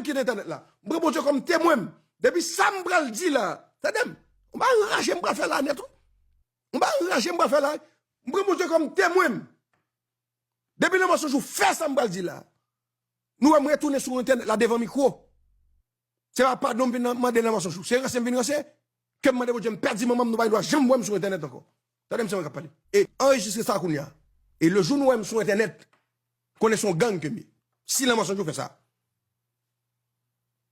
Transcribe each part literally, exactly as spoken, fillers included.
ki nan entènèt la. M pran Bondye kòm temwen m. Depi sa m pral di la, tande m, m pa anraje m pral fè la nèt, wi. M pa anraje m pral fè la. M pran Bondye kòm temwen m. Depi Lanmò San Jou fè sa m pral di la, nou wè m retounen sou entènèt la devan mikwo. Se pa padon m vin mande Lanmò San Jou. Se ranse m vin ranse. Ke m mande Bondye, m pèdi manman m, nou pa gen dwa janm wè m sou entènèt ankò. Tande m, se mwen k ap pale. E anrejistre sa kounye a. E le jou nou wè m sou entènèt, konnen se yon gang ke m ye. Si Lanmò San Jou fè sa.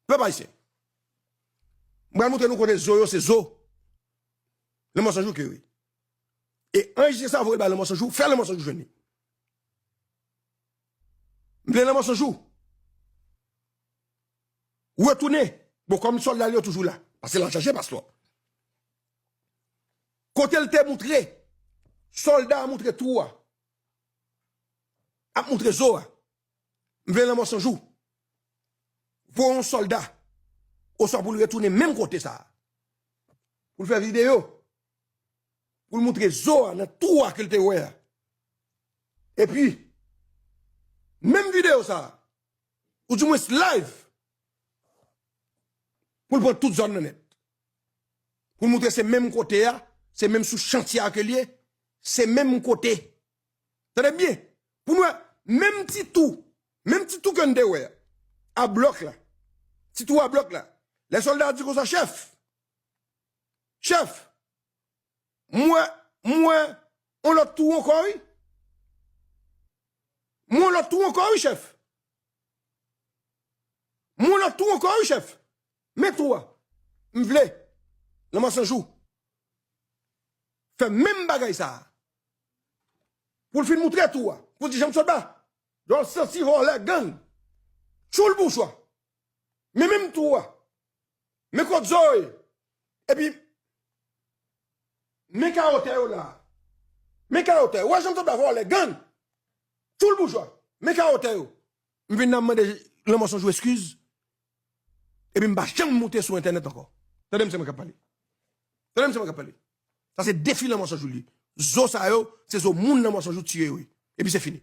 Pèp ayisyen. M pral montre nou kote zo yo, se zo Lanmò San Jou ke yo ye. E anrejistre sa, voye l bay Lanmò San Jou, fè Lanmò San Jou jwenn li. M vle Lanmò San Jou retounen. Bon, kòm sòlda li yo toujou la. Paske l al chache pastò. Kote l te moutre, sòlda a moutre twou a. Ap moutre zo a. M vle Lanmò San Jou voye yon sòlda, oswa pou l retounen menm kote sa a. Pou l fè videyo. Pou l moutre zo a nan twou a ke l te wè a. Epi, menm videyo sa a, ou dimwens live, pou l pran tout zòn nan nèt. Pou l moutre se menm kote a, se menm sou chantye a ke l ye, se menm kote. Tande byen, pou nou wè, menm ti twou, menm ti twou ke n te wè a, a blòk la, ti twou a blòk la, lè sòlda a di konsa, chèf, chèf, m wè, m wè yon lòt twou ankò, wi. M wè yon lòt twou ankò, wi, chèf. M wè yon lòt twou ankò, wi, chèf. Men twou a. M vle, Lanmò San Jou, fè menm bagay sa a. Pou l fin moutre twou a. Pou l di, Janm Sòlba, djòl santi vòlè gang. Tchoul boujwa. Men menm twou a. Men kot zo yo ye. Epi, men kawotè yo la. Men kawotè yo. Wè Janm Sòlba vòlè gang. Tchoul boujwa. Men kawotè yo. M vin nan mande Lanmò San Jou eskiz. Epi m pa janm moute sou entènèt ankò. Tande m, se mwen k ap pale. Tande m, se mwen k ap pale. Sa se defi Lanmò San Jou li. Zo sa yo, se zo moun Lanmò San Jou tiye yo ye. Epi se fini.